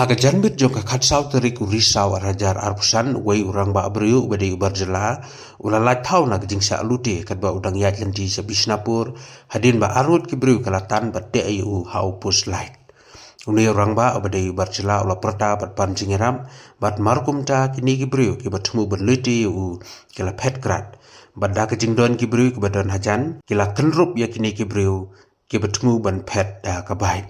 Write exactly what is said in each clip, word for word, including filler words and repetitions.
Ka janmiet jong ka khatsaw tarik u Risaw arhajar arphew san, uwei u rangbah briew uba dei u bar jylla u la lait thaw na ka jingshah lute katba u dang ïaid lynti sha Bishnapur, hadien ba arngut ki briew ki la tan bad teh ïa u ha u post light. Une u rangbah uba dei u bar jylla u la pyrta bad pan jingïarap, bad markumta kine ki briew kiba thmu ban lute ïa u ki la phet krad. Bad da ka jingdon ki briew kiba don hajan, ki la kynrup ïa kine ki briew kiba thmu ban phet da ka bike.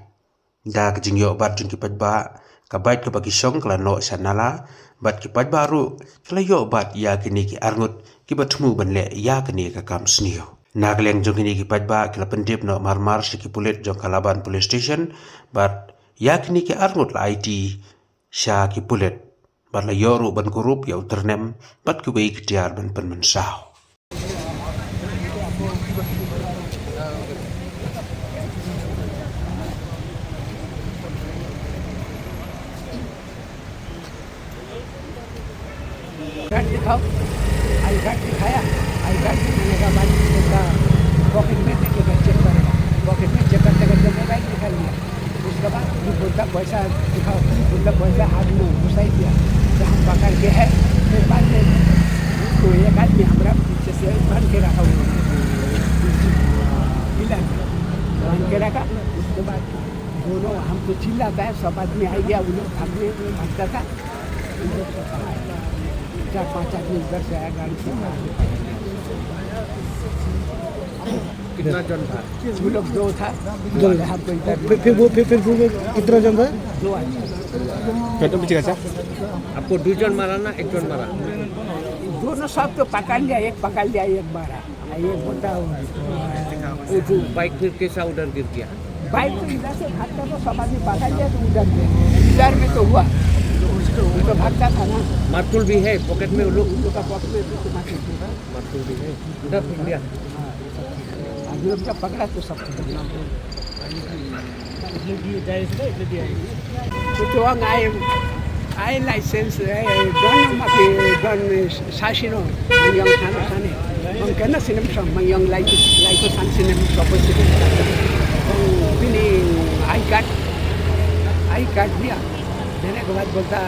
Da ka jingïoh bat jong ki paidbah, ka bike kaba ki shong ka la noh sha nala, bad ki paidbah ruh ki la ïoh bat ïa kine ki arngut kiba thmu ban leh ïa kane ka kam sniew. Na ka liang jong kine ki paidbah ki la pyntip noh marmar sha ki pulit jong ka Laban Police Station, bad ïa kine ki arngut la aiti sha ki pulit, bad la ïoh ruh ban kurup ïa u tyrnem bad kiwei ki tiar ban pynmynsaw. Card दिखाओ। I card दिखाया, I card दिखाने का बाद उसका पॉकेट में देखेगा, चेक करेगा। पॉकेट में चेक करते करते मोबाइल निकाल लिया। उसके बाद ये बोलता, "पैसा दिखाओ।" बोलता, "पैसा हाथ में घुसाई दिया।" तो हम पकड़ के है, फिर बाद में तो एक आदमी हमारा पीछे से बांध के रखा हुआ है। इधर बांध के रखा, उसके बाद दोनों हमको चिल्लाता है, सब आदमी आ गया, वो लोग भागने, भागता था। चार पांच आदमी उधर से आया, गाड़ी से। कितना जन था? वो लोग दो था, दो। हमको इधर फिर, फिर वो, फिर, फिर वो कितना जन था? दो आदमी। Kata bicara sa? आपको दो जन मारा ना, एक जन मारा? दोनों सब तो पकड़ लिया, एक पकड़ लिया, एक मारा। ये बोलता हूँ, वो जो बाइक फिर कैसा उधर गिर गया? बाइक तो इधर से भागता तो सब आदमी पकड़ लिया तो उधर में, इधर में तो हुआ। वो तो भागता था ना। मारतुल भी है पॉकेट में, वो लोग उन लोग का पॉकेट में भी तो मारतुल थी। मारतुल भी है, उधर फेंक दिया। हाँ, ये सब चीज़। आदमी लोग जब पकड़ा तो सब पकड़ लिया। Itu ang ai, ai license, eh, don maki don sasino, mangyong sano sane. Ang kena sinem som, mangyong lai tu, lai tu san sinem sopo sinem. Ang pini I card, I card dia. Dene ke baad bolta,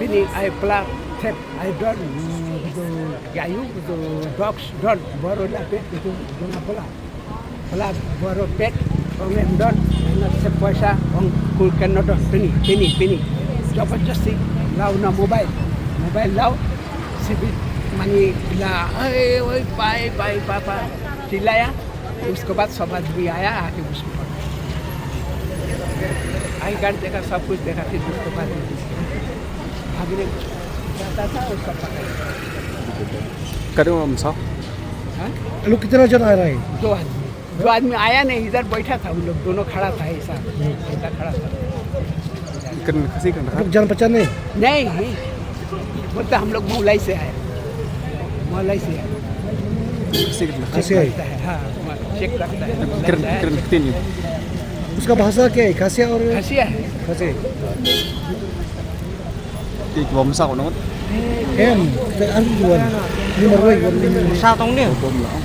pini I plug, thep, I don, tu yayu, tu dogs, don, boro lapet, tu dona bola. Pla boro pet, ong em don, na se poisa, ong kul ken no don, pini, pini, pini. Jabardasti, lao na mobile. Mobile lao, sibit mani la, "ए, ओए, पाए, पाए, पापा," चिल्लाया। उसके बाद सब आदमी आया, आके उसको पकड़ा। आई कार्ड देखा, सब कुछ देखा, फिर उसके बाद भागने जाता था और सब पकड़ा। Kado mam sa? हाँ? लोग कितना जन आ रहा है? दो आदमी। जो आदमी आया नहीं, इधर बैठा था, वो लोग दोनों खड़ा था ऐसा, ऐसा खड़ा था। Kan Khasi kan? आप लोग जान पहचान नहीं? नहीं, नहीं। बोलता हम लोग मौलाई से आए, मौलाई से आए। Khasi kan? Khasi है। करता है, हाँ, चेक करता है। Kren, kren, kren. उसका भाषा क्या है? खासिया और खासिया है। खासी। Ti ki bom sa ko nongot. Em, te an yuan. Ni marwai yuan. Sa tong ni. Bom la.